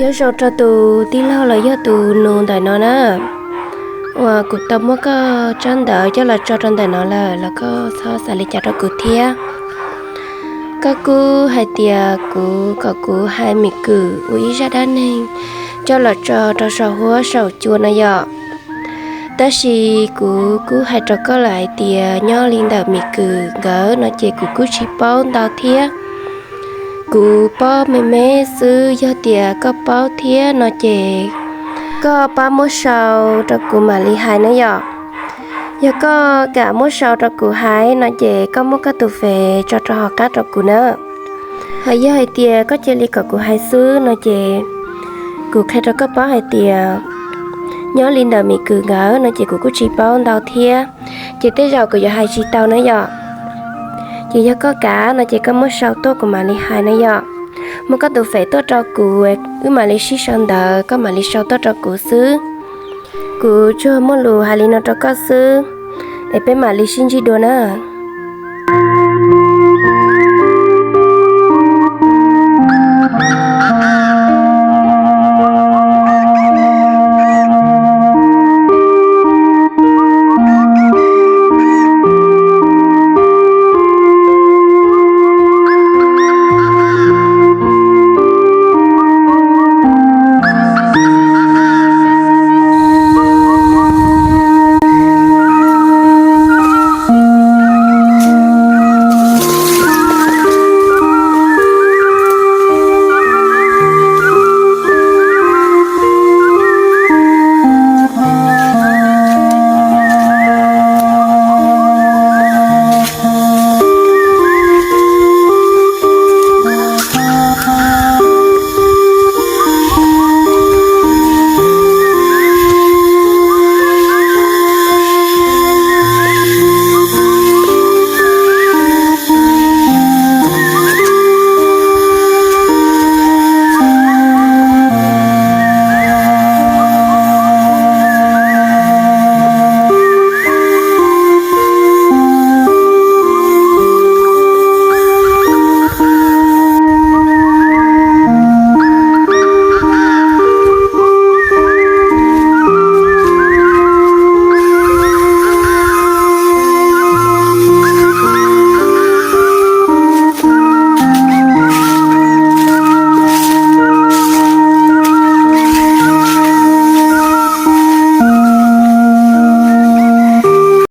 Nyob zoo rau tus tij laug los yog tus nus ntawm no na, uas kuv tau muab koj tsab ntawv coj los tso rau ntawm no lawm los koj txhob xav li cas rau kuv thiab. Koj kuj hais tias kuv kom kuv hais Mim Kwm ua ib zaj dab neeg coj los tso rau saum huab saum cua no yom. Tab sis kuv kuj hais rau koj lawm hais tias nyob li ntawm Mim Kwm nkawd no ces kuv kuj tsis paub ntau thiab. Kuv paub me me xwb, yog tias koj paub thiab no ces koj pab muab sau rau kuv mam li hais na yom. Yog koj kam muab sau rau kuv hais no ces koj muab koj tus fej tso rau hauv qab rau kuv na. Hos yog hais tias koj cia li kom kuv hais xwb no ces kuv qhia rau koj paub hais tias nyob li ntawm Mim Kwm nkawd no ces kuv kuj tsis paub ntau thiab, ces tej zaum kuv yuav hais tsis tau na yom. Ces yog koj kam no ces koj muab sau tuaj kuv mam li hais na yom. Muab koj tus fej tuaj rau kuv, wb mam li sib sau ntawv, koj mam li sau tuaj rau kuv xwb. Kuv tsuas muaj lus hais li no rau koj xwb, es peb mam li sib ntsib dua na.